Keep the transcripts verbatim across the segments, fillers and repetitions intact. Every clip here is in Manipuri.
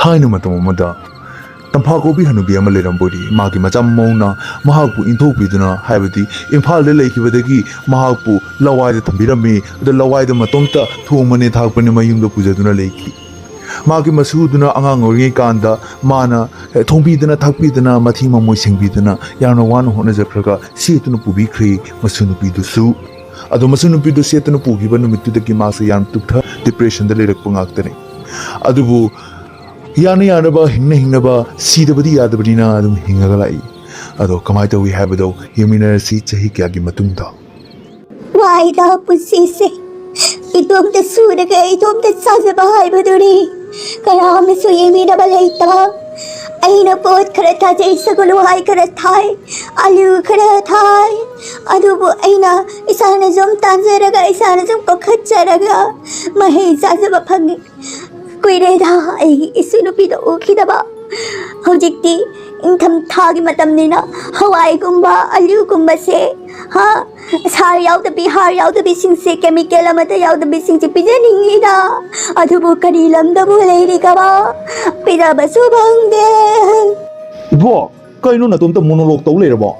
ꯊꯥꯏꯅ ꯃꯇꯝ ꯑꯃꯗ ꯇꯝꯐꯥ ꯀꯧꯕꯤ ꯍꯅꯨꯕꯤ ꯑꯃ ꯂꯩꯔꯝꯕ ꯑꯣꯏꯔꯤ꯫ ꯃꯍꯥꯛꯀꯤ ꯃꯆꯥ ꯃꯃꯧꯅ ꯃꯍꯥꯛꯄꯨ ꯏꯟꯊꯣꯛꯄꯤꯗꯨꯅ, ꯍꯥꯏꯕꯗꯤ ꯏꯝꯐꯥꯜꯗ ꯂꯩꯈꯤꯕꯗꯒꯤ ꯃꯍꯥꯛꯄꯨ ꯂꯋꯥꯏꯗ ꯊꯝꯕꯤꯔꯝꯃꯤ꯫ ꯑꯗꯨ ꯂꯋꯥꯏꯗ ꯃꯇꯣꯝꯇ ꯊꯣꯡꯕꯅꯦ ꯊꯥꯛꯄꯅꯦ ꯃꯌꯨꯝꯗ ꯄꯨꯖꯗꯨꯅ ꯂꯩꯈꯤ꯫ ꯃꯍꯥꯛꯀꯤ ꯃꯁꯨꯗꯨꯅ ꯑꯉꯥꯡ ꯑꯣꯏꯔꯤꯉꯩ ꯀꯥꯟꯗ ꯃꯥꯅ ꯊꯣꯡꯕꯤꯗꯅ ꯊꯥꯛꯄꯤꯗꯅ ꯃꯊꯤ ꯃꯃꯣꯏ ꯁꯦꯡꯕꯤꯗꯨꯅ ꯌꯥꯝꯅ ꯋꯥꯅ ꯍꯣꯠꯅꯖꯈ꯭ꯔꯒ ꯁꯦꯠꯇꯨꯅ ꯄꯨꯕꯤꯈ꯭ꯔꯦ ꯃꯁꯨ ꯅꯨꯄꯤꯗꯨꯁꯨ꯫ ꯑꯗꯣ ꯃꯁꯨ ꯅꯨꯄꯤꯗꯨ ꯁꯦꯠꯇꯨꯅ ꯄꯨꯈꯤꯕ ꯅꯨꯃꯤꯠꯇꯨꯗꯒꯤ ꯃꯥꯁꯦ ꯌꯥꯝ ꯇꯨꯞꯊ depressionꯗ ꯂꯩꯔꯛꯄ ꯉꯥꯛꯇꯅꯤ꯫ ꯑꯗꯨꯕꯨ ꯌꯥꯅ ꯌꯥꯅꯕ, ꯍꯤꯡꯅ ꯍꯤꯡꯅꯕ, ꯁꯤꯗꯕꯗꯤ ꯌꯥꯗꯕꯅꯤꯅ ꯑꯗꯨꯝ ꯍꯤꯡꯉꯒ ꯂꯥꯛꯏ꯫ ꯑꯗꯣ ꯀꯃꯥꯏꯅ ꯇꯧꯏ ꯍꯥꯏꯕꯗꯣ ꯌꯦꯡꯃꯤꯟꯅꯔꯁꯤ ꯆꯍꯤ ꯀꯌꯥꯒꯤ ꯃꯇꯨꯡꯗ꯫ ꯋꯥꯏꯗ ꯄꯨꯟꯁꯤꯁꯦ꯫ ꯏꯇꯣꯝꯇ ꯁꯨꯔꯒ ꯏꯇꯣꯝꯇ ꯆꯥꯖꯕ ꯍꯥꯏꯕꯗꯨꯅꯤ꯫ ꯀꯅꯥ ꯑꯃꯁꯨ ꯌꯦꯡꯕꯤꯅꯕ ꯂꯩꯇꯕ꯫ ꯑꯩꯅ ꯄꯣꯠ ꯈꯔ ꯊꯥꯖꯩ, ꯁꯒꯣꯜ ꯍꯋꯥꯏ ꯈꯔ ꯊꯥꯏ, ꯑꯂꯨ ꯈꯔ ꯊꯥꯏ꯫ ꯑꯗꯨꯕꯨ ꯑꯩꯅ ꯏꯁꯥꯅ ꯁꯨꯝ ꯇꯥꯟꯖꯔꯒ, ꯏꯁꯥꯅ ꯁꯨꯝ ꯀꯣꯛꯈꯠꯆꯔꯒ ꯃꯍꯩ ꯆꯥꯖꯕ ꯐꯪꯉꯤ꯫ ꯀꯨꯏꯔꯦꯗ ꯑꯩꯒꯤ ꯏꯁꯨ ꯅꯨꯄꯤꯗꯣ ꯎꯈꯤꯗꯕ꯫ ꯍꯧꯖꯤꯛꯇꯤ ꯏꯪꯊꯝꯊꯥꯒꯤ ꯃꯇꯝꯅꯤꯅ ꯍꯋꯥꯏꯒꯨꯝꯕ, ꯑꯂꯨꯒꯨꯝꯕꯁꯦ, ꯍꯥ, ꯍꯥꯔ ꯌꯥꯎꯗꯕꯤ, ꯍꯥꯔ ꯌꯥꯎꯗꯕꯤꯁꯤꯡꯁꯦ, chemical ꯑꯃꯠꯇ ꯌꯥꯎꯗꯕꯤꯁꯤꯡꯁꯦ ꯄꯤꯖꯅꯤꯡꯉꯤꯗ꯫ ꯑꯗꯨꯕꯨ ꯀꯔꯤ ꯂꯝꯗꯕꯨ ꯂꯩꯔꯤꯒꯕ? ꯄꯤꯖꯕꯁꯨ ꯐꯪꯗꯦ꯫ ꯏꯕꯣ, ꯀꯩꯅꯣ ꯅꯇꯣꯝꯇ monologue ꯇꯧ ꯂꯩꯔꯕꯣ?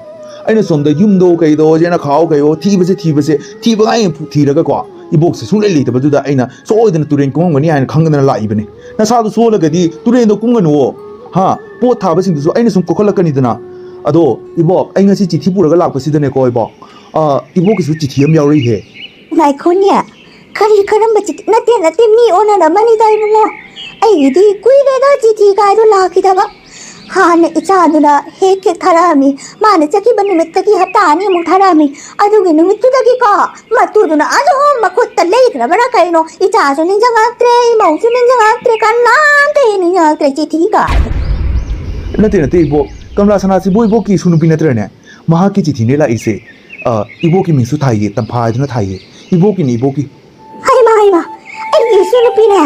ꯑꯩꯅ ꯁꯣꯝꯗ ꯌꯨꯝꯗꯣ ꯀꯩꯗꯣ, ꯌꯦꯅꯈꯥꯎ ꯀꯩꯗꯣ, ꯊꯤꯕꯁꯦ ꯊꯤꯕꯁꯦ, ꯊꯤꯕ ꯉꯥꯏ ꯊꯤꯔꯒꯀꯣ, ꯏꯕꯣꯛꯁꯦ ꯁꯨꯡꯂꯩ ꯂꯩꯇꯕꯗꯨꯗ ꯑꯩꯅ ꯁꯣꯏꯗꯅ ꯇꯨꯔꯦꯟ ꯀꯨꯝꯃꯝꯒꯅꯤ ꯍꯥꯏꯅ ꯈꯪꯗꯅ ꯂꯥꯛꯏꯕꯅꯤ꯫ ꯅꯁꯥꯗꯨ ꯁꯣꯜꯂꯒꯗꯤ ꯇꯨꯔꯦꯟꯗꯣ ꯀꯨꯝꯒꯅꯨꯋꯣ꯫ ꯍꯥ? ꯄꯣꯠ ꯊꯥꯕꯁꯤꯡꯗꯨꯁꯨ ꯑꯩꯅ ꯁꯨꯝ ꯀꯣꯛꯈꯠꯂꯛꯀꯅꯤꯗꯅ꯫ ꯑꯗꯣ ꯏꯕꯣꯛ, ꯑꯩ ꯉꯁꯤ ꯆꯤꯊꯤ ꯄꯨꯔꯒ ꯂꯥꯛꯄꯁꯤꯗꯅꯦꯀꯣ ꯏꯕꯣꯛ, ꯑ, ꯏꯕꯣꯛꯀꯤꯁꯨ ꯆꯤꯊꯤ ꯑꯃ ꯌꯥꯎꯔꯛꯏꯍꯦ꯫ ꯉꯥꯏꯈꯣꯅꯦ, ꯀꯔꯤ ꯀꯔꯝꯕ ꯆꯤꯊꯤ? ꯅꯠꯇꯦ, ꯅꯠꯇꯦ, ꯃꯤ ꯑꯣꯟꯅꯔꯝꯃꯅꯤꯗ ꯏꯕꯨꯡꯉꯣ꯫ ꯑꯩꯒꯤꯗꯤ ꯀꯨꯏꯔꯦꯗ ꯆꯤꯊꯤ ꯀꯥꯏꯗꯣ ꯂꯥꯛꯈꯤꯗꯕ꯫ ꯍꯥꯟꯅ ꯏꯆꯥꯗꯨꯅ ꯍꯦꯛ ꯍꯦꯛ ꯊꯥꯔꯛꯑꯝꯃꯤ꯫ ꯃꯥꯅ ꯆꯠꯈꯤꯕ ꯅꯨꯃꯤꯠꯇꯒꯤ ꯍꯞꯇꯥ ꯑꯅꯤꯃꯨꯛ ꯊꯥꯔꯛꯑꯝꯃꯤ꯫ ꯑꯗꯨꯒꯤ ꯅꯨꯃꯤꯠꯇꯨꯗꯒꯤꯀꯣ ꯃꯇꯨꯗꯨꯅ ꯑꯗꯨꯝ ꯃꯈꯨꯠꯇ ꯂꯩꯈ꯭ꯔꯕꯔꯥ ꯀꯩꯅꯣ, ꯏꯆꯥꯁꯨ ꯅꯤꯡꯁꯤꯡꯉꯛꯇ꯭ꯔꯦ, ꯏꯃꯧꯁꯨ ꯅꯤꯡꯁꯤꯡꯉꯛꯇ꯭ꯔꯦ, ꯀꯅꯥꯝꯇ ꯍꯦꯛ ꯅꯤꯡꯁꯤꯡꯉꯛꯇ꯭ꯔꯦ ꯆꯤꯊꯤ ꯀꯥꯏꯗꯣ꯫ ꯅꯠꯇꯦ, ꯅꯠꯇꯦ, ꯏꯕꯣꯛ꯫ ꯀꯃꯂꯥ ꯁꯅꯥꯁꯤꯕꯨ ꯏꯕꯣꯛꯀꯤ ꯏꯁꯨ ꯅꯨꯄꯤ ꯅꯠꯇ꯭ꯔꯅꯦ? ꯃꯍꯥꯛꯀꯤ ꯆꯤꯊꯤꯅꯦ ꯂꯥꯛꯏꯁꯦ꯫ ꯑ, ꯏꯕꯣꯛꯀꯤ ꯃꯤꯡꯁꯨ ꯊꯥꯏꯌꯦ, ꯇꯝꯐꯥ ꯍꯥꯏꯗꯨꯅ ꯊꯥꯏꯌꯦ꯫ ꯏꯕꯣꯛꯀꯤꯅꯤ, ꯏꯕꯣꯛꯀꯤ꯫ ꯍꯩꯃꯥ, ꯍꯩꯃꯥ, ꯑꯩꯒꯤ ꯏꯁꯨ ꯅꯨꯄꯤꯅꯦ,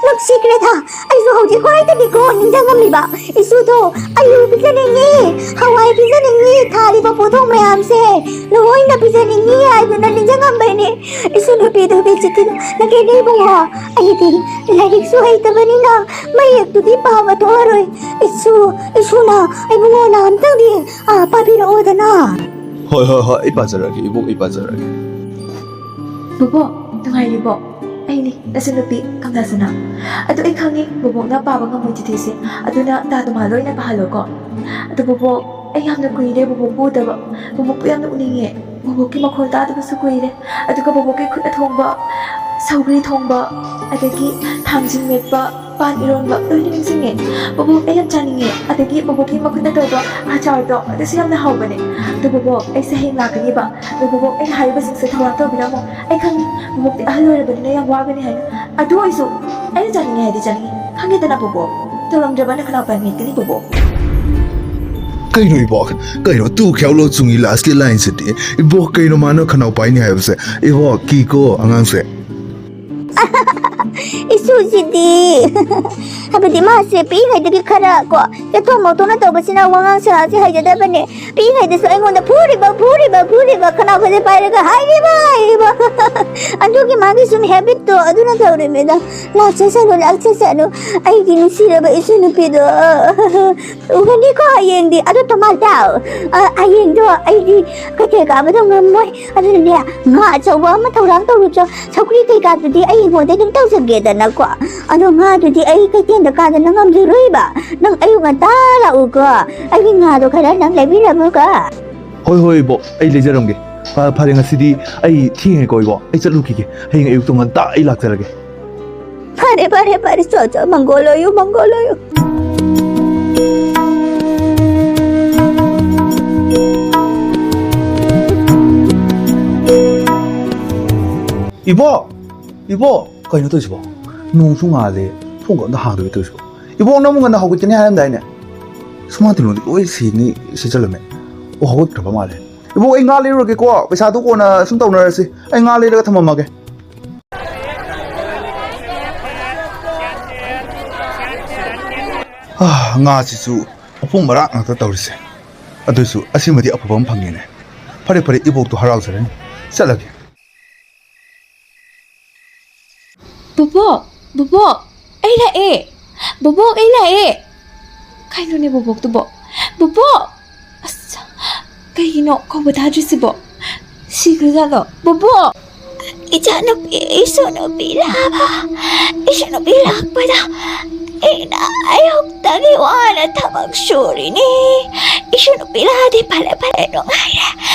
ꯅꯨꯡꯁꯤꯈ꯭ꯔꯦꯗ꯫ ꯑꯩꯁꯨ ꯍꯧꯖꯤꯛ ꯋꯥꯏꯗꯒꯤꯀꯣ ꯅꯤꯡꯁꯤꯡꯉꯝꯃꯤꯕ꯫ ꯏꯁꯨꯗꯣ ꯑꯂꯨ ꯄꯤꯖꯅꯤꯡꯉꯤ, ꯍꯋꯥꯏ ꯄꯤꯖꯅꯤꯡꯉꯤ, ꯊꯥꯔꯤꯕ ꯄꯣꯠꯊꯣꯛ ꯃꯌꯥꯝꯁꯦ ꯂꯣꯏꯅ ꯄꯤꯖꯅꯤꯡꯉꯤ ꯍꯥꯏꯗꯨꯅ ꯅꯤꯡꯁꯤꯡꯉꯝꯕꯩ꯫ ꯏꯁꯨ ꯅꯨꯄꯤꯗꯨ ꯕꯤꯖꯤꯇꯤꯅ ꯅꯪꯒꯤꯅꯦ ꯏꯕꯨꯡꯉꯣ꯫ ꯑꯩꯗꯤ ꯂꯥꯏꯔꯤꯛꯁꯨ ꯍꯩꯇꯕꯅꯤꯅ ꯃꯌꯦꯛꯇꯨꯗꯤ ꯄꯥꯕ ꯊꯣꯛꯑꯔꯣꯏ꯫ ꯏꯁꯨ, ꯏꯁꯨꯅ ꯏꯕꯨꯡꯉꯣꯅ ꯑꯝꯇꯪꯗꯤ, ꯑꯥ, ꯄꯥꯕꯤꯔꯛꯑꯣꯗꯅ꯫ ꯍꯣꯏ, ꯍꯣꯏ, ꯍꯣꯏ, ꯑꯩ ꯄꯥꯖꯔꯛꯑꯒꯦ, ꯏꯕꯣꯛ, ꯑꯩ ꯄꯥꯖꯔꯛꯑꯒꯦ꯫ ꯕꯣꯕꯣꯛ, ꯅꯨꯡꯉꯥꯏꯔꯤꯕꯣ? ꯑꯩꯅꯤ, ꯅꯆꯟꯅꯨꯄꯤ ꯀꯝꯂꯥꯁꯅꯥ꯫ ꯑꯗꯨ ꯑꯩ ꯈꯪꯉꯤ, ꯕꯣꯕꯣꯛꯅ ꯄꯥꯕ ꯉꯝꯃꯣꯏ ꯆꯤꯊꯤꯁꯦ꯫ ꯑꯗꯨꯅ ꯇꯥ ꯇꯣꯃꯥꯗ ꯑꯣꯏꯅ ꯄꯥꯍꯜꯂꯣꯀꯣ꯫ ꯑꯗꯨ ꯕꯣꯕꯣꯛ, ꯑꯩ ꯌꯥꯝꯅ ꯀꯨꯏꯔꯦ ꯕꯣꯕꯣꯛꯄꯨ ꯎꯗꯕ꯫ ꯕꯣꯕꯣꯛꯄꯨ ꯌꯥꯝꯅ ꯎꯅꯤꯡꯉꯦ꯫ ꯕꯣꯕꯣꯛꯀꯤ ꯃꯈꯣꯜ ꯇꯥꯗꯕꯁꯨ ꯀꯨꯏꯔꯦ꯫ ꯑꯗꯨꯒ ꯕꯣꯕꯣꯛꯀꯤ ꯈꯨꯠꯅ ꯊꯣꯡꯕ ꯁꯧꯒ꯭ꯔꯤ ꯊꯣꯡꯕ, ꯑꯗꯒꯤ ꯊꯥꯡꯖꯤꯡ ꯃꯦꯠꯄ, ꯄꯥꯟ ꯏꯔꯣꯟꯕ ꯂꯣꯏꯅ ꯅꯤꯡꯁꯤꯡꯉꯦ꯫ ꯕꯣꯕꯣꯛ, ꯑꯩ ꯌꯥꯝ ꯆꯥꯅꯤꯡꯉꯦ꯫ ꯑꯗꯒꯤ ꯕꯣꯕꯣꯛꯀꯤ ꯃꯈꯨꯠꯅ ꯇꯧꯕ ꯑꯆꯥꯔꯗꯣ, ꯑꯗꯨꯁꯨ ꯌꯥꯝꯅ ꯍꯥꯎꯕꯅꯦ꯫ ꯑꯗꯨ ꯕꯣꯕꯣꯛ, ꯑꯩꯁꯦ ꯍꯌꯦꯡ ꯂꯥꯛꯀꯅꯤꯕ꯫ ꯑꯗꯨ ꯕꯣꯕꯣꯛ, ꯑꯩꯅ ꯍꯥꯏꯔꯤꯕꯁꯤꯡꯁꯦ ꯊꯧꯔꯥꯡ ꯇꯧꯕꯤꯔꯝꯃꯣ꯫ ꯑꯩ ꯈꯪꯉꯤ, ꯕꯣꯕꯣꯛꯇꯤ ꯑꯍꯜ ꯑꯣꯏꯔꯕꯅꯤꯅ ꯌꯥꯝ ꯋꯥꯒꯅꯤ ꯍꯥꯏꯅ꯫ ꯑꯗꯨ ꯑꯣꯏꯁꯨ ꯑꯩꯅ ꯆꯥꯅꯤꯡꯉꯦ ꯍꯥꯏꯗꯤ ꯆꯥꯅꯤꯡꯉꯦ꯫ ꯈꯪꯉꯦꯗꯅ ꯕꯣꯕꯣꯛ, ꯇꯧꯔꯝꯗ꯭ꯔꯕ ꯅꯪ ꯈꯅꯥꯎ ꯄꯥꯏ ꯃꯦꯠꯀꯅꯤ ꯕꯣꯕꯣꯛ꯫ ꯀꯩꯅꯣ ꯏꯕꯣꯛ? ꯀꯩꯅꯣ ꯇꯨ ꯈ꯭ꯌꯥꯎꯂꯣ ꯆꯨꯡꯒꯤ ꯂꯥꯁꯀꯤ ꯂꯥꯏꯟꯁꯤꯗꯤ? ꯏꯕꯣꯛ, ꯀꯩꯅꯣ ꯃꯥꯅ ꯈꯅꯥꯎ ꯄꯥꯏꯅꯤ ꯍꯥꯏꯕꯁꯦ? ꯏꯕꯣꯛ, ꯀꯤꯀꯣ ꯑꯉꯥꯡꯁꯦ꯫ ꯏꯁꯨꯁꯤꯗꯤ꯫ ꯍꯥꯏꯕꯗꯤ ꯃꯥꯁꯦ ꯄꯤꯛꯏꯉꯩꯗꯒꯤ ꯈꯔ ꯀꯣ, ꯆꯠꯊꯣꯛ ꯃꯧꯊꯣꯛꯅ ꯇꯧꯕꯁꯤꯅ ꯋꯥꯉꯥꯡ ꯁꯉꯥꯡꯁꯦ ꯍꯩꯖꯗꯕꯅꯦ꯫ ꯄꯤꯛꯏꯉꯩꯗꯁꯨ ꯑꯩꯉꯣꯟꯗ ꯐꯨꯔꯤꯕ, ꯐꯨꯔꯤꯕ, ꯐꯨꯔꯤꯕ, ꯈꯅꯥꯎꯒꯁꯦ ꯄꯥꯏꯔꯒ ꯍꯥꯏꯔꯤꯕ, ꯍꯥꯏꯔꯤꯕ꯫ ꯑꯗꯨꯒꯤ ꯃꯥꯒꯤ ꯁꯨꯝ ꯍꯦꯕꯤꯠꯇꯣ ꯑꯗꯨꯅ ꯇꯧꯔꯤꯕꯅꯤꯗ꯫ ꯂꯥꯛꯆꯁꯅꯨ, ꯂꯥꯛꯆꯁꯅꯨ꯫ ꯑꯩꯒꯤ ꯅꯨꯡꯁꯤꯔꯕ ꯏꯁꯨ ꯅꯨꯄꯤꯗꯣ ꯎꯒꯅꯤꯀꯣ ꯍꯌꯦꯡꯗꯤ꯫ ꯑꯗꯣ ꯇꯣꯃꯥ ꯇꯥꯎ, ꯑ, ꯍꯌꯦꯡꯗꯣ ꯑꯩꯗꯤ ꯀꯩꯊꯦꯜ ꯀꯥꯕꯗꯣ ꯉꯝꯃꯣꯏ꯫ ꯑꯗꯨꯅꯅꯦ, ꯉꯥ ꯑꯆꯧꯕ ꯑꯃ ꯊꯧꯔꯥꯡ ꯇꯧꯔꯨꯆꯣ꯫ ꯁꯧꯒ꯭ꯔꯤ ꯀꯩꯀꯥꯗꯨꯗꯤ ꯑꯩ ꯍꯤꯡꯒꯣꯜꯗ ꯑꯗꯨꯝ ꯇꯧꯖꯒꯦꯗꯅꯀꯣ꯫ ꯑꯗꯣ ꯉꯥꯗꯨꯗꯤ ꯑꯩ ꯀꯩꯊꯦꯜꯗ ꯀꯥꯗꯅ ꯉꯝꯖꯔꯣꯏꯕ꯫ ꯅꯪ ꯑꯌꯨꯛ ꯉꯟꯇꯥ ꯂꯥꯛꯎꯀꯣ꯫ ꯑꯩꯒꯤ ꯉꯥꯗꯣ ꯈꯔ ꯅꯪ ꯂꯩꯕꯤꯔꯝꯃꯨꯀꯣ꯫ ꯍꯣꯏ, ꯍꯣꯏ, ꯏꯕꯣꯛ, ꯑꯩ ꯂꯩꯖꯔꯝꯒꯦ꯫ ꯐ-, ꯐꯔꯦ, ꯉꯁꯤꯗꯤ ꯑꯩ ꯊꯦꯡꯉꯦꯀꯣ, ꯏꯕꯣꯛ, ꯑꯩ ꯆꯠꯂꯨꯈꯤꯒꯦ꯫ ꯍꯌꯦꯡ ꯑꯌꯨꯛꯇꯣ ꯉꯟꯇꯥ ꯑꯩ ꯂꯥꯛꯆꯔꯒꯦ꯫ ꯐꯔꯦ, ꯐꯔꯦ, ꯐꯔꯦ, ꯆꯣ, ꯆꯣ, ꯃꯪꯒꯣꯜ ꯑꯣꯏꯌꯨ, ꯃꯪꯒꯣꯜ ꯑꯣꯏꯌꯨ꯫ ꯏꯕꯣꯛ! ꯏꯕꯣꯛ! ꯀꯩꯅꯣ ꯇꯧꯔꯤꯁꯤꯕꯣ? ꯅꯣꯡꯁꯨ ꯉꯥꯜꯂꯦ, ꯊꯣꯡꯒ ꯑꯝꯇ ꯍꯥꯡꯗꯕꯤ ꯇꯧꯔꯤꯁꯤꯕꯣ? ꯏꯕꯣꯛ, ꯅꯪꯕꯨ ꯉꯟꯅ ꯍꯧꯒꯠꯀꯅꯤ ꯍꯥꯏꯔꯝꯗꯥꯏꯅꯦ? ꯁꯨꯃꯥꯡ ꯇꯤꯂꯣꯟꯗꯤ ꯂꯣꯏ ꯁꯤꯅꯤ ꯁꯤꯠꯆꯜꯂꯝꯃꯦ꯫ ꯑꯣ, ꯍꯧꯒꯠꯈ꯭ꯔꯕ ꯃꯥꯜꯂꯦ꯫ ꯏꯕꯣꯛ, ꯑꯩ ꯉꯥ ꯂꯩꯔꯨꯔꯒꯦꯀꯣ, ꯄꯩꯁꯥꯗꯨ ꯀꯣꯟꯅ ꯁꯨꯝ ꯇꯧꯅꯔꯁꯤ꯫ ꯑꯩ ꯉꯥ ꯂꯩꯔꯒ ꯊꯝꯃꯝꯃꯒꯦ꯫ ꯑꯥ, ꯉꯥꯁꯤꯁꯨ ꯃꯄꯨꯡ ꯃꯔꯥ ꯉꯥꯛꯇ ꯇꯧꯔꯤꯁꯦ꯫ ꯑꯗꯨꯁꯨ ꯑꯁꯤꯃꯗꯤ ꯑꯐꯕ ꯑꯃ ꯐꯪꯉꯦꯅꯦ꯫ ꯐꯔꯦ, ꯐꯔꯦ, ꯏꯕꯣꯛꯇꯣ ꯍꯔꯥꯎꯖꯔꯅꯤ꯫ ꯆꯠꯂꯒꯦ꯫ ꯕꯣꯕꯣꯛ, ꯕꯣꯕꯣꯛ, ꯑꯩ ꯂꯥꯛꯑꯦ꯫ ꯕꯣꯕꯣꯛ, ꯑꯩ ꯂꯥꯛꯑꯦ꯫ ꯀꯩꯅꯣꯅꯦ ꯕꯣꯕꯣꯛꯇꯨꯕꯣ? ꯕꯣꯕꯣꯛ! ꯑꯁ, ꯀꯩꯒꯤꯅꯣ ꯀꯧꯕ ꯇꯥꯗ꯭ꯔꯤꯁꯤꯕꯣ? ꯁꯤꯈ꯭ꯔꯖꯥꯠꯂꯣ? ꯕꯣꯕꯣꯛ! ꯏꯆꯥꯅꯨꯄꯤ, ꯏꯁꯨ ꯅꯨꯄꯤ ꯂꯥꯛꯑꯕ? ꯏꯁꯨ ꯅꯨꯄꯤ ꯂꯥꯛꯄꯗ ꯑꯩꯅ ꯑꯌꯨꯛꯇꯒꯤ ꯋꯥꯅ ꯊꯕꯛ ꯁꯨꯔꯤꯅꯤ꯫ ꯏꯁꯨ ꯅꯨꯄꯤ ꯂꯥꯛꯑꯗꯤ ꯐꯔꯦ, ꯐꯔꯦ, ꯅꯨꯡꯉꯥꯏꯔꯦ꯫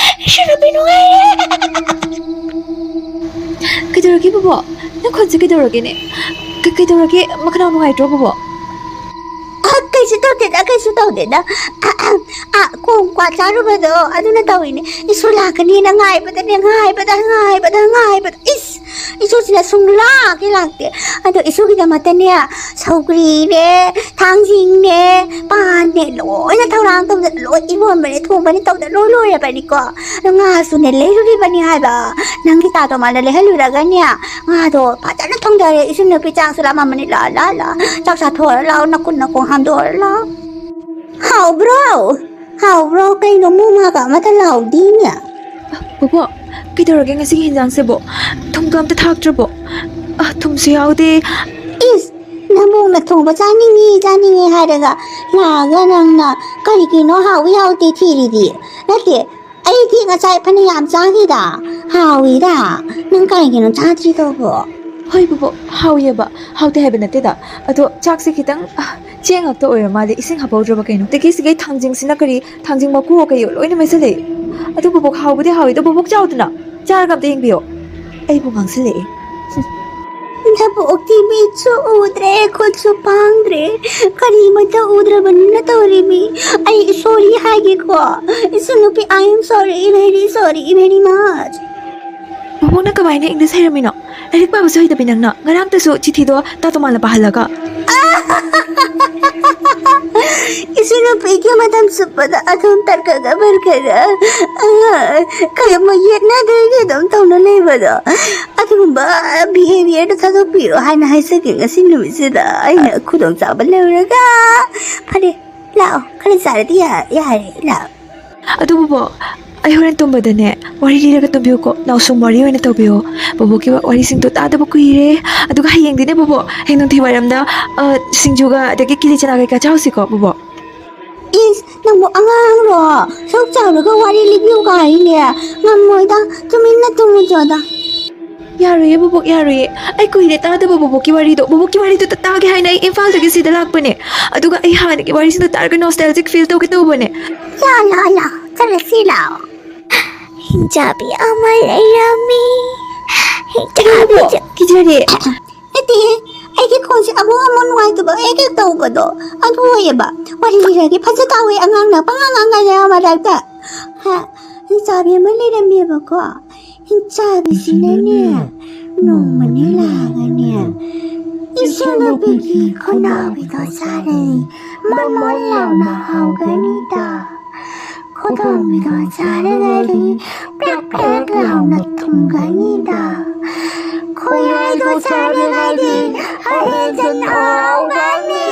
ꯏꯁꯨ ꯅꯨꯄꯤ ꯅꯨꯡꯉꯥꯏꯔꯦ꯫ ꯀꯩꯗꯧꯔꯒꯦ ꯕꯣꯕꯣꯛ? ꯅꯈꯣꯟꯁꯦ ꯀꯩꯗꯧꯔꯒꯦꯅꯦ? ꯀꯩ-, ꯀꯩꯗꯧꯔꯒꯦ? ꯃꯈꯅꯥꯎ ꯅꯨꯡꯉꯥꯏꯇ꯭ꯔꯣ ꯕꯣꯕꯣꯛ? ꯑ, ꯀꯩꯁꯨ ꯇꯧꯗꯦꯗ, ꯀꯩꯁꯨ ꯇꯧꯗꯦꯗ꯫ ꯑ, ꯑ, ꯑ, ꯀꯣꯡ ꯀ꯭ꯋꯥ ꯆꯥꯔꯨꯕꯗꯣ ꯑꯗꯨꯅ ꯇꯧꯔꯤꯅꯦ꯫ ꯏꯁꯨ ꯂꯥꯛꯀꯅꯤꯅ ꯉꯥꯏꯕꯗꯅꯦ, ꯉꯥꯏꯕꯗ, ꯉꯥꯏꯕꯗ, ꯉꯥꯏꯕꯗ꯫ ꯏꯁ! ꯏꯁꯨꯁꯤꯅ ꯁꯨꯡꯂꯥꯛ ꯍꯦꯛ ꯂꯥꯛꯇꯦ꯫ ꯑꯗꯣ ꯏꯁꯨꯒꯤꯗꯃꯛꯇꯅꯦ, ꯁꯧꯒ꯭ꯔꯤꯅꯦ, ꯊꯥꯡꯖꯤꯡꯅꯦ, ꯄꯥꯟꯅꯦ, ꯂꯣꯏꯅ ꯊꯧꯔꯥꯡ ꯇꯧꯗꯅ ꯂꯣꯏ ꯏꯔꯣꯟꯕꯅꯦ, ꯊꯣꯡꯕꯅꯦ ꯇꯧꯗꯅ ꯂꯣꯏ ꯂꯣꯏꯔꯕꯅꯤꯀꯣ꯫ ꯑꯗꯣ ꯉꯥꯁꯨꯅꯦ ꯂꯩꯔꯨꯔꯤꯕꯅꯤ ꯍꯥꯏꯕ꯫ ꯅꯪꯒꯤ ꯇꯥꯇꯣ ꯃꯥꯅ ꯂꯩꯍꯜꯂꯨꯔꯒꯅꯦ, ꯉꯥꯗꯣ ꯐꯖꯅ ꯊꯣꯡꯗꯔꯦ꯫ ꯏꯁꯨ ꯅꯨꯄꯤ ꯆꯥꯛꯁꯨ ꯂꯥꯝꯃꯝꯃꯅꯤ꯫ ꯂꯥ, ꯂꯥ, ꯂꯥ꯫ ꯆꯥꯛ ꯆꯥꯊꯣꯛꯑꯔ ꯂꯥꯛꯑꯣ, ꯅꯈꯨꯠ ꯅꯈꯣꯡ ꯍꯥꯝꯗꯣꯛꯑꯔ ꯂꯥꯛꯑꯣ꯫ ꯍꯥꯎꯕ꯭ꯔꯣ? ꯍꯥꯎꯕ꯭ꯔꯣ? ꯀꯩꯅꯣ ꯃꯨ ꯃꯥꯒ ꯑꯃꯠꯇ ꯂꯥꯎꯗꯤꯅꯦ? ꯕꯣꯕꯣꯛ, ꯀꯩꯗꯧꯔꯒꯦ ꯉꯁꯤꯒꯤ ꯍꯤꯟꯖꯥꯡꯁꯤꯕꯣ? ꯊꯨꯝꯒ ꯑꯝꯇ ꯊꯥꯛꯇ꯭ꯔꯕꯣ? ꯑ, ꯊꯨꯝꯁꯨ ꯌꯥꯎꯗꯦ꯫ ꯏꯁ! ꯅꯕꯣꯛꯅ ꯊꯣꯡꯕ ꯆꯥꯅꯤꯡꯉꯤ, ꯆꯥꯅꯤꯡꯉꯤ ꯍꯥꯏꯔꯒ ꯂꯥꯛꯑꯒ ꯅꯪꯅ ꯀꯔꯤꯒꯤꯅꯣ ꯍꯥꯎꯏ ꯍꯥꯎꯇꯦ ꯊꯤꯔꯤꯗꯤ? ꯅꯠꯇꯦ, ꯑꯩꯗꯤ ꯉꯁꯥꯏ ꯐꯅ ꯌꯥꯝ ꯆꯥꯈꯤꯗ, ꯍꯥꯎꯏꯗ꯫ ꯅꯪ ꯀꯔꯤꯒꯤꯅꯣ ꯆꯥꯗ꯭ꯔꯤꯗꯨꯕꯣ? ꯍꯣꯏ ꯕꯣꯕꯣꯛ, ꯍꯥꯎꯏꯑꯕ, ꯍꯥꯎꯇꯦ ꯍꯥꯏꯕ ꯅꯠꯇꯦꯗ꯫ ꯑꯗꯣ ꯆꯥꯛꯁꯦ ꯈꯤꯇꯪ, ꯑ, ꯆꯦꯡ ꯉꯥꯛꯇ ꯑꯣꯏꯔ ꯃꯥꯜꯂꯦ, ꯏꯁꯤꯡ ꯍꯥꯞꯍꯧꯗ꯭ꯔꯕ ꯀꯩꯅꯣ꯫ ꯇꯦꯛꯀꯦꯁꯤꯒꯤ ꯊꯥꯡꯖꯤꯡꯁꯤꯅ ꯀꯔꯤ, ꯊꯥꯡꯖꯤꯡ ꯃꯀꯨ ꯀꯩ ꯂꯣꯏꯅ ꯃꯦꯠꯁꯜꯂꯛꯑꯦ꯫ ꯑꯗꯨ ꯕꯣꯕꯣꯛ, ꯍꯥꯎꯕꯨꯗꯤ ꯍꯥꯎꯏ, ꯑꯗꯣ ꯕꯣꯕꯣꯛ ꯆꯥꯎꯗꯅ, ꯆꯥꯔꯒ ꯑꯝꯇ ꯌꯦꯡꯕꯤꯌꯣ꯫ ꯑꯩꯕꯨ ꯉꯥꯡꯁꯜꯂꯛꯑꯦ꯫ ꯅꯕꯣꯛꯇꯤ ꯃꯤꯠꯁꯨ ꯎꯗ꯭ꯔꯦ, ꯈꯨꯠꯁꯨ ꯄꯥꯡꯗ꯭ꯔꯦ, ꯀꯔꯤꯃꯠꯇ ꯎꯗ꯭ꯔꯕꯅꯤꯅ ꯇꯧꯔꯤꯃꯤ꯫ ꯑꯩ sorry ꯍꯥꯏꯒꯦꯀꯣ꯫ ꯏꯁꯨ ꯅꯨꯄꯤ, I am sorry, very sorry, very much꯫ ꯕꯣꯕꯣꯛꯅ ꯀꯃꯥꯏꯅ English ꯍꯩꯔꯝꯃꯤꯅꯣ? ꯂꯥꯏꯔꯤꯛ ꯄꯥꯕꯁꯨ ꯍꯩꯇꯕꯤ ꯅꯪꯅ꯫ ꯉꯔꯥꯡꯇꯁꯨ ꯆꯤꯊꯤꯗꯣ ꯇꯥꯇꯣꯃꯥꯅ ꯄꯥꯍꯜꯂꯒ꯫ ꯏꯁꯨ ꯅꯨꯄꯤꯒꯤ ꯃꯇꯝ ꯆꯨꯞꯄꯗ ꯑꯗꯨꯝ ꯇꯔꯀꯒ ꯕꯔꯀꯒ, ꯑ, ꯀꯔꯝꯕ ꯌꯦꯠꯅꯗꯣꯏꯒꯤ ꯑꯗꯨꯝ ꯇꯧꯅ ꯂꯩꯕꯗꯣ꯫ ꯑꯗꯨꯒꯨꯝꯕ behaviourꯗꯣ ꯊꯥꯗꯣꯛꯄꯤꯔꯣ ꯍꯥꯏꯅ ꯍꯥꯏꯖꯒꯦ ꯉꯁꯤ ꯅꯨꯃꯤꯠꯁꯤꯗ꯫ ꯑꯩꯅ ꯈꯨꯗꯣꯡꯆꯥꯕ ꯂꯧꯔꯒ꯫ ꯐꯔꯦ, ꯂꯥꯛꯑꯣ, ꯈꯔ ꯆꯥꯔꯗꯤ ꯌꯥ-, ꯌꯥꯔꯦ, ꯂꯥꯛꯑꯣ꯫ ꯑꯗꯨꯕꯨ ꯕꯣꯕꯣꯛ, ꯑꯩ ꯍꯣꯔꯦꯟ ꯇꯨꯝꯕꯗꯅꯦ, ꯋꯥꯔꯤ ꯂꯤꯔꯒ ꯇꯨꯝꯕꯤꯌꯨꯀꯣ꯫ ꯅꯥꯎꯁꯨꯝ ꯋꯥꯔꯤ ꯑꯣꯏꯅ ꯇꯧꯕꯤꯌꯣ꯫ ꯕꯣꯕꯣꯛꯀꯤ ꯋꯥ-, ꯋꯥꯔꯤꯁꯤꯡꯗꯣ ꯇꯥꯗꯕ ꯀꯨꯏꯔꯦ꯫ ꯑꯗꯨꯒ ꯍꯌꯦꯡꯗꯤꯅꯦ ꯕꯣꯕꯣꯛ, ꯍꯌꯦꯡ ꯅꯨꯡꯊꯤꯜ ꯋꯥꯏꯔꯝꯗ, ꯑ, ꯁꯤꯡꯖꯨꯒ ꯑꯗꯒꯤ ꯀꯤꯂꯤ ꯆꯅꯥ ꯀꯩꯀꯥ ꯆꯥꯎꯁꯤꯀꯣ ꯕꯣꯕꯣꯛ꯫ ꯏꯁ, ꯅꯪꯕꯨ ꯑꯉꯥꯡꯔꯣ? ꯁꯨꯛ ꯆꯥꯎꯔꯒ ꯋꯥꯔꯤ ꯂꯤꯕꯤꯌꯨ ꯀꯥꯏꯅꯦ? ꯉꯝꯃꯣꯏꯗ, ꯇꯨꯃꯤꯟꯅ ꯇꯨꯝꯃꯨꯆꯣꯗ꯫ ꯌꯥꯔꯣꯏꯌꯦ ꯕꯣꯕꯣꯛ, ꯌꯥꯔꯣꯏꯌꯦ꯫ ꯑꯩ ꯀꯨꯏꯔꯦ ꯇꯥꯗꯕ ꯕꯣꯕꯣꯛꯀꯤ ꯋꯥꯔꯤꯗꯣ꯫ ꯕꯣꯕꯣꯛꯀꯤ ꯋꯥꯔꯤꯗꯣ ꯇꯥꯒꯦ ꯍꯥꯏꯅ ꯑꯩ ꯏꯝꯐꯥꯜꯗꯒꯤ ꯁꯤꯗ ꯂꯥꯛꯄꯅꯦ꯫ ꯑꯗꯨꯒ ꯑꯩ ꯍꯥꯟꯅꯒꯤ ꯋꯥꯔꯤꯁꯤꯡꯗꯣ ꯇꯥꯔꯒ nostalgic feel ꯇꯧꯒꯦ ꯇꯧꯕꯅꯦ꯫ ꯂꯥꯎ, ꯂꯥꯎ, ꯂꯥꯎ, ꯆꯠꯂꯁꯤ ꯂꯥꯎ꯫ ꯍꯤꯡꯆꯥꯕꯤ ꯑꯃ ꯂꯩꯔꯝꯃꯤ꯫ ꯍꯤꯡꯆꯥꯕꯤ ꯀꯩꯗꯧꯔꯕꯣ? ꯆ- ꯀꯤꯖꯔꯦ꯫ ꯅꯠꯇꯦ, ꯑꯩꯒꯤ ꯈꯣꯟꯁꯦ ꯑꯃꯨꯛ ꯑꯃꯨꯛ ꯅꯨꯡꯉꯥꯏꯇꯕ ꯍꯦꯛ ꯍꯦꯛ ꯇꯧꯕꯗꯣ, ꯑꯗꯨ ꯑꯣꯏꯌꯦꯕ꯫ ꯋꯥꯔꯤ ꯂꯤꯔꯒꯦ, ꯐꯖ ꯇꯥꯎꯋꯦ, ꯑꯉꯥꯡꯅ ꯄꯉꯥꯡ ꯉꯥꯡꯉꯥꯏꯔꯦ ꯃꯔꯛꯇ꯫ ꯍꯥ, ꯍꯤꯡꯆꯥꯕꯤ ꯑꯃ ꯂꯩꯔꯝꯃꯦꯕꯀꯣ꯫ ꯍꯤꯡꯆꯥꯕꯤꯁꯤꯅꯅꯦ, ꯅꯣꯡꯃꯅꯦ ꯂꯥꯛꯑꯒꯅꯦ, ꯏꯁꯨ ꯅꯨꯄꯤꯒꯤ ꯈꯨꯅꯥꯎꯕꯤꯗꯣ ꯆꯥꯔꯗꯤ ꯃꯣꯟ ꯃꯣꯟ ꯂꯥꯎꯅ ꯍꯥꯎꯒꯅꯤꯗ꯫ ꯈꯨꯗꯣꯝꯕꯤꯗꯣ ꯆꯥꯔꯒꯗꯤ ꯄ꯭ꯔꯦꯛ ꯄ꯭ꯔꯦꯛ ꯂꯥꯎꯅ ꯊꯨꯝꯒꯅꯤꯗ꯫ ꯈꯣꯏꯍꯥꯏꯗꯣ ꯆꯥꯔꯒꯗꯤ ꯍꯌꯦꯡ ꯆꯟꯅ ꯍꯥꯎꯒꯅꯤ꯫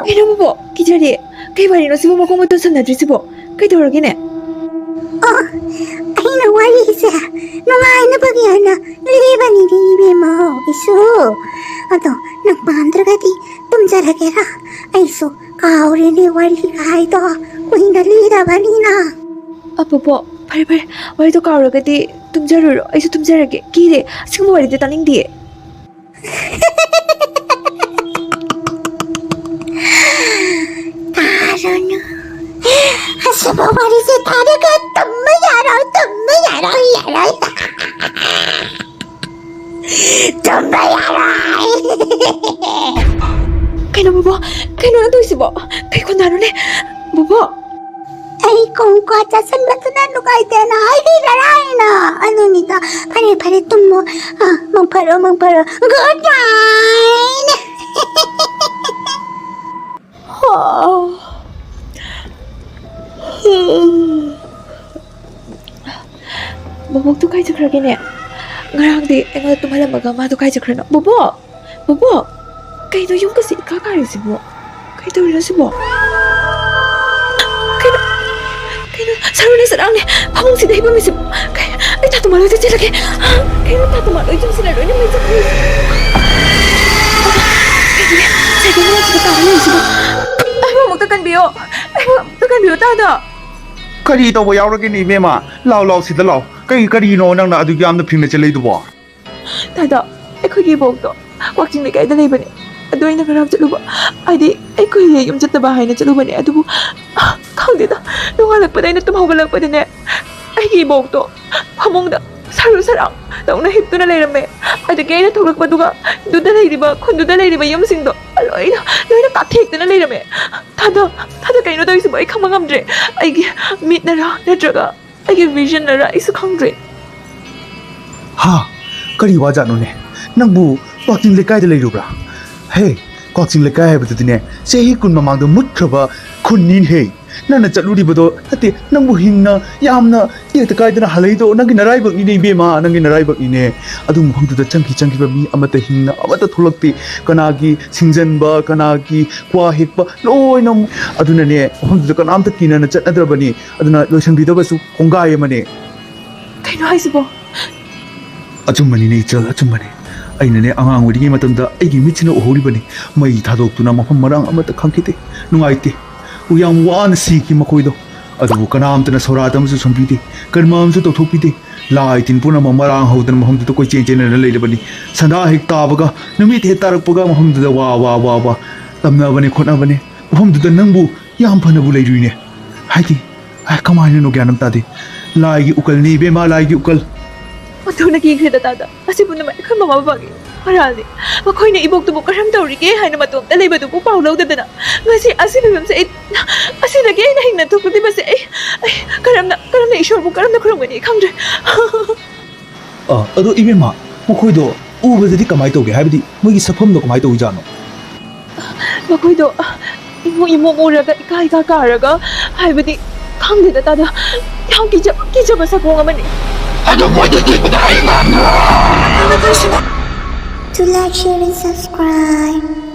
ꯀꯩꯅꯣ ꯕꯣꯕꯣꯛ, ꯀꯤꯖꯔꯦ꯫ ꯀꯩ ꯋꯥꯔꯤꯅꯣ ꯁꯤꯕꯨ ꯃꯈꯣꯡ ꯃꯇꯣꯟ ꯁꯝꯅꯗ꯭ꯔꯤꯁꯤꯕꯣ? ꯀꯩꯗꯧꯔꯒꯦꯅꯦ? ꯑꯣ, ꯑꯩꯅ ꯋꯥꯔꯤꯁꯦ ꯅꯨꯡꯉꯥꯏꯅꯕꯒꯤ ꯍꯥꯏꯅ ꯂꯤꯕꯅꯤꯗꯤ ꯏꯕꯦꯝꯃ ꯏꯁꯨ꯫ ꯑꯗꯣ ꯅꯪ ꯄꯥꯝꯗ꯭ꯔꯒꯗꯤ ꯇꯨꯝꯖꯔꯒꯦꯔꯥ? ꯑꯩꯁꯨ ꯀꯥꯎꯔꯦꯅꯦ ꯋꯥꯔꯤ ꯍꯥꯏꯗꯣ, ꯀꯨꯏꯅ ꯂꯤꯔꯕꯅꯤꯅ꯫ ꯑ, ꯕꯣꯕꯣꯛ, ꯐꯔꯦ, ꯐꯔꯦ, ꯋꯥꯔꯤꯗꯣ ꯀꯥꯎꯔꯒꯗꯤ ꯇꯨꯝꯖꯔꯨꯔꯣ, ꯑꯩꯁꯨ ꯇꯨꯝꯖꯔꯒꯦ꯫ ꯀꯤꯔꯦ, ꯑꯁꯤꯒꯨꯝꯕ ꯋꯥꯔꯤꯗꯤ ꯇꯥꯅꯤꯡꯗꯤꯌꯦ꯫ ꯇꯥꯔꯨꯅꯨ꯫ ꯑꯁꯤꯒꯨꯝꯕ ꯋꯥꯔꯤꯁꯦ ꯇꯥꯔꯒ ꯇꯨꯝꯕ ꯌꯥꯔꯣꯏ, ꯇꯨꯝꯕ ꯌꯥꯔꯣꯏ, ꯌꯥꯔꯣꯏ꯫ ꯇꯨꯝꯕ ꯌꯥꯔꯣꯏ꯫ ꯀꯩꯅꯣ ꯕꯣꯕꯣꯛ? ꯀꯩꯅꯣ ꯅꯪ ꯇꯧꯔꯤꯁꯤꯕꯣ? ꯀꯩ ꯈꯣꯟꯗꯥꯅꯣꯅꯦ? ꯕꯣꯕꯣꯛ? ꯑꯩ ꯀꯣꯡꯀ꯭ꯋꯥ ꯆꯥꯁꯟꯕꯗꯨꯅ ꯅꯨꯡꯉꯥꯏꯇꯦꯅ ꯍꯥꯏꯕꯤꯔ ꯍꯥꯏꯅ꯫ ꯑꯗꯨꯅꯤꯗ꯫ ꯐꯔꯦ, ꯐꯔꯦ, ꯇꯨꯝꯃꯣ꯫ ꯑ, ꯃꯪ ꯐꯔꯣ, ꯃꯪ ꯐꯔꯣ꯫ Good night꯫ ꯕꯣꯕꯣꯛꯇꯨ ꯀꯥꯏ ꯆꯠꯈ꯭ꯔꯒꯦꯅꯦ? ꯉꯔꯥꯡꯗꯤ ꯑꯩꯉꯣꯟꯗ ꯇꯨꯝꯍꯜꯂꯝꯃꯒ ꯃꯥꯗꯣ ꯀꯥꯏ ꯆꯠꯈ꯭ꯔꯤꯅꯣ? ꯕꯣꯕꯣꯛ! ꯕꯣꯕꯣꯛ! ꯀꯩꯅꯣ ꯌꯨꯝꯒꯁꯦ ꯏꯀꯥ ꯀꯥꯔꯤꯁꯤꯕꯣ? ꯀꯩ ꯇꯧꯔꯤꯅꯣ ꯁꯤꯕꯣ? ꯀꯩꯅꯣ, ꯀꯩꯅꯣ ꯁꯔꯨꯅꯦ ꯁꯔꯥꯡꯅꯦ ꯐꯃꯨꯡꯁꯤꯗ ꯍꯤꯞꯄꯝꯃꯤꯁꯤꯕꯨ꯫ ꯀꯩ, ꯑꯩ ꯇꯥꯇꯨꯃꯥ ꯂꯣꯏ ꯆꯠꯁꯤꯜꯂꯒꯦ꯫ ꯀꯩꯅꯣ ꯇꯥꯇꯨꯃꯥ ꯂꯣꯏ ꯆꯠꯁꯤꯜꯂꯦ, ꯂꯣꯏꯅ ꯃꯩ ꯆꯠꯈ꯭ꯔꯦ꯫ ꯀꯩꯅꯣꯅꯦ, ꯁꯥꯏꯀꯜ ꯃꯅꯥꯛꯁꯤꯗ ꯇꯥꯔ ꯂꯩꯔꯤꯁꯤꯕꯣ꯫ ꯑꯩꯕꯨ ꯑꯃꯨꯛꯇ ꯀꯟꯕꯤꯌꯣ, ꯑꯩꯕꯨ ꯑꯃꯨꯛꯇ ꯀꯟꯕꯤꯌꯣ ꯇꯥꯗ꯫ ꯀꯔꯤ ꯇꯧꯕ ꯌꯥꯎꯔꯒꯦꯅꯦ ꯏꯕꯦꯝꯃ? ꯂꯥꯎ, ꯂꯥꯎ, ꯁꯤꯗ ꯂꯥꯎ꯫ ꯀꯩ, ꯀꯔꯤꯅꯣ ꯅꯪꯅ ꯑꯗꯨꯛ ꯌꯥꯝꯅ ꯐꯤꯡꯅ ꯆꯦꯜꯂꯛꯏꯗꯨꯕꯣ? ꯇꯥꯗ, ꯑꯩꯈꯣꯏꯒꯤ ꯏꯕꯣꯛꯇꯣ ꯀꯛꯆꯤꯡ ꯂꯩꯀꯥꯏꯗ ꯂꯩꯕꯅꯦ꯫ ꯑꯗꯣ ꯑꯩꯅ ꯉꯔꯥꯡ ꯆꯠꯂꯨꯕ, ꯍꯥꯏꯗꯤ ꯑꯩꯈꯣꯏ ꯌꯨꯝ ꯆꯠꯇꯕ ꯍꯥꯏꯅ ꯆꯠꯂꯨꯕꯅꯦ꯫ ꯑꯗꯨꯕꯨ ꯈꯪꯗꯦꯗ, ꯅꯣꯡꯉꯥꯜꯂꯛꯄꯗ ꯑꯩꯅ ꯇꯨꯝ ꯍꯧꯒꯠꯂꯛꯄꯗꯅꯦ, ꯑꯩꯒꯤ ꯏꯕꯣꯛꯇꯣ ꯐꯃꯨꯡꯗ ꯁꯔꯨ ꯁꯔꯥꯡ ꯇꯧꯅ ꯍꯤꯞꯇꯨꯅ ꯂꯩꯔꯝꯃꯦ꯫ ꯑꯗꯒꯤ ꯑꯩꯅ ꯊꯣꯛꯂꯛꯄꯗꯨꯒ ꯑꯗꯨꯗ ꯂꯩꯔꯤꯕ, ꯈꯨꯟꯗꯨꯗ ꯂꯩꯔꯤꯕ ꯌꯨꯝꯁꯤꯡꯗꯣ ꯂꯣꯏꯅ, ꯂꯣꯏꯅ ꯀꯥꯊꯦꯛꯇꯅ ꯂꯩꯔꯝꯃꯦ꯫ ꯊꯥꯗ, ꯊꯥꯗ ꯀꯩꯅꯣ ꯇꯧꯔꯤꯁꯤꯕꯣ? ꯑꯩ ꯈꯪꯕ ꯉꯝꯗ꯭ꯔꯦ꯫ ꯑꯩꯒꯤ ꯃꯤꯠꯅꯔꯥ ꯅꯠꯇ꯭ꯔꯒ ꯑꯩꯒꯤ ꯚꯤꯖꯟꯅꯔꯥ ꯑꯩꯁꯨ ꯈꯪꯗ꯭ꯔꯦ꯫ ꯍꯥ? ꯀꯔꯤ ꯋꯥꯖꯥꯠꯅꯣꯅꯦ? ꯅꯪꯕꯨ ꯀꯛꯆꯤꯡ ꯂꯩꯀꯥꯏꯗ ꯂꯩꯔꯨꯕ꯭ꯔꯥ? ꯍꯦ, ꯀꯛꯆꯤꯡ ꯂꯩꯀꯥꯏ ꯍꯥꯏꯕꯗꯨꯗꯤꯅꯦ, ꯆꯍꯤ ꯀꯨꯟ ꯃꯃꯥꯡꯗ ꯃꯨꯠꯈ꯭ꯔꯕ ꯈꯨꯟꯅꯤꯅꯦꯍꯦ꯫ ꯅꯪꯅ ꯆꯠꯂꯨꯔꯤꯕꯗꯣ ꯅꯠꯇꯦ, ꯅꯪꯕꯨ ꯍꯤꯡꯅ ꯌꯥꯝꯅ ꯇꯦꯛꯇ ꯀꯥꯏꯗꯅ ꯍꯜꯂꯛꯏꯗꯣ ꯅꯪꯒꯤ ꯅꯔꯥꯏꯕꯛꯅꯤꯅꯦ ꯏꯕꯦꯝꯃ, ꯅꯪꯒꯤ ꯅꯔꯥꯏꯕꯛꯅꯤꯅꯦ꯫ ꯑꯗꯨ ꯃꯐꯝꯗꯨꯗ ꯆꯪꯈꯤ ꯆꯪꯈꯤꯕ ꯃꯤ ꯑꯃꯠꯇ ꯍꯤꯡꯅ ꯑꯃꯠꯇ ꯊꯣꯛꯂꯛꯇꯦ꯫ ꯀꯅꯥꯒꯤ ꯁꯤꯡꯖꯟꯕ, ꯀꯅꯥꯒꯤ ꯀ꯭ꯋꯥ ꯍꯦꯛꯄ ꯂꯣꯏꯅ꯫ ꯑꯗꯨꯅꯅꯦ, ꯃꯐꯝꯗꯨꯗ ꯀꯅꯥꯝꯇ ꯀꯤꯅꯅ ꯆꯠꯅꯗ꯭ꯔꯕꯅꯤ꯫ ꯑꯗꯨꯅ ꯂꯣꯏꯁꯟꯕꯤꯗꯕꯁꯨ ꯀꯣꯡꯒꯥꯏ ꯑꯃꯅꯦ꯫ ꯀꯩꯅꯣ ꯍꯥꯏꯁꯤꯕꯣ? ꯑꯆꯨꯝꯕꯅꯤꯅꯦ ꯏꯆꯜ, ꯑꯆꯨꯝꯕꯅꯤ꯫ ꯑꯩꯅꯅꯦ, ꯑꯉꯥꯡ ꯑꯣꯏꯔꯤꯉꯩ ꯃꯇꯝꯗ ꯑꯩꯒꯤ ꯃꯤꯠꯁꯤꯅ ꯎꯍꯧꯔꯤꯕꯅꯤ꯫ ꯃꯩ ꯊꯥꯗꯣꯛꯇꯨꯅ ꯃꯐꯝ ꯃꯔꯥꯡ ꯑꯃꯠꯇ ꯈꯪꯈꯤꯗꯦ꯫ ꯅꯨꯡꯉꯥꯏꯇꯦ꯫ ꯌꯥꯝ ꯋꯥꯅ ꯁꯤꯈꯤ ꯃꯈꯣꯏꯗꯣ꯫ ꯑꯗꯨꯕꯨ ꯀꯅꯥꯝꯇꯅ ꯁꯣꯔꯥꯠ ꯑꯃꯁꯨ ꯁꯣꯟꯕꯤꯗꯦ, ꯀꯔꯃ ꯑꯃꯁꯨ ꯇꯧꯊꯣꯛꯄꯤꯗꯦ꯫ ꯂꯥꯏ ꯇꯤꯟ ꯄꯨꯝꯅꯃꯛ ꯃꯔꯥꯡ ꯍꯧꯗꯅ ꯃꯐꯝꯗꯨꯗ ꯀꯣꯏꯆꯦꯟ ꯆꯦꯟꯗꯨꯅ ꯂꯩꯔꯕꯅꯤ꯫ ꯁꯟꯗꯥ ꯍꯦꯛ ꯇꯥꯕꯒ, ꯅꯨꯃꯤꯠ ꯍꯦꯛ ꯇꯥꯔꯛꯄꯒ ꯃꯐꯝꯗꯨꯗ ꯋꯥ, ꯋꯥ, ꯋꯥ, ꯋꯥ ꯇꯝꯅꯕꯅꯦ, ꯈꯣꯠꯅꯕꯅꯦ꯫ ꯃꯐꯝꯗꯨꯗ ꯅꯪꯕꯨ ꯌꯥꯝ ꯐꯅꯕꯨ ꯂꯩꯔꯨꯏꯅꯦ꯫ ꯍꯥꯏꯗꯤ, ꯑ, ꯀꯃꯥꯏꯅꯅꯣ ꯒ꯭ꯌꯥꯟ ꯑꯃ ꯇꯥꯗꯦ꯫ ꯂꯥꯏꯒꯤ ꯎꯀꯜꯅꯤ ꯏꯕꯦꯝꯃ, ꯂꯥꯏꯒꯤ ꯎꯀꯜ꯫ ꯑꯣꯟꯊꯣꯛꯅ ꯀꯤꯈ꯭ꯔꯦꯗ ꯇꯥꯗ꯫ ꯑꯁꯤ ꯄꯨꯝꯅꯃꯛ ꯑꯩꯈꯣꯏ ꯃꯃꯥ ꯕꯕꯥꯒꯤ ꯃꯔꯥꯜꯅꯤ꯫ ꯃꯈꯣꯏꯅ ꯏꯕꯣꯛꯇꯨꯕꯨ ꯀꯔꯝ ꯇꯧꯔꯤꯒꯦ ꯍꯥꯏꯅ ꯃꯇꯣꯝꯇ ꯂꯩꯕꯗꯨꯕꯨ ꯄꯥꯎ ꯂꯧꯗꯗꯅ ꯉꯁꯤ ꯑꯁꯤ ꯐꯤꯕꯝꯁꯦ ꯑꯩ, ꯑꯁꯤꯗꯒꯤ ꯑꯩꯅ ꯍꯤꯡꯅ ꯊꯣꯛꯂꯛꯂꯤꯕꯁꯦ ꯑꯩ, ꯑꯩ ꯀꯔꯝꯅ, ꯀꯔꯝꯅ ꯏꯁꯣꯔꯕꯨ ꯀꯔꯝꯅ ꯈꯨꯔꯨꯝꯒꯅꯤ ꯈꯪꯗ꯭ꯔꯦ꯫ ꯑ, ꯑꯗꯣ ꯏꯕꯦꯝꯃ, ꯃꯈꯣꯏꯗꯣ ꯎꯕꯗꯗꯤ ꯀꯃꯥꯏ ꯇꯧꯒꯦ? ꯍꯥꯏꯕꯗꯤ ꯃꯣꯏꯒꯤ ꯁꯛꯐꯝꯗꯣ ꯀꯃꯥꯏ ꯇꯧꯏꯖꯥꯠꯅꯣ? ꯃꯈꯣꯏꯗꯣ ꯏꯃꯨ ꯏꯃꯨ ꯃꯨꯔꯒ ꯏꯀꯥ ꯏꯀꯥ ꯀꯥꯔꯒ, ꯍꯥꯏꯕꯗꯤ ꯈꯪꯗꯦꯗ ꯇꯥꯗ, ꯌꯥꯝ ꯀꯤꯖꯕ, ꯀꯤꯖꯕ ꯁꯛꯈꯣꯡ ꯑꯃꯅꯤ꯫ ꯑꯗꯣ ꯃꯣꯏꯗꯣ ꯊꯤꯕꯗ ꯑꯩ ꯉꯝꯃꯣꯏ꯫ To like, share and subscribe.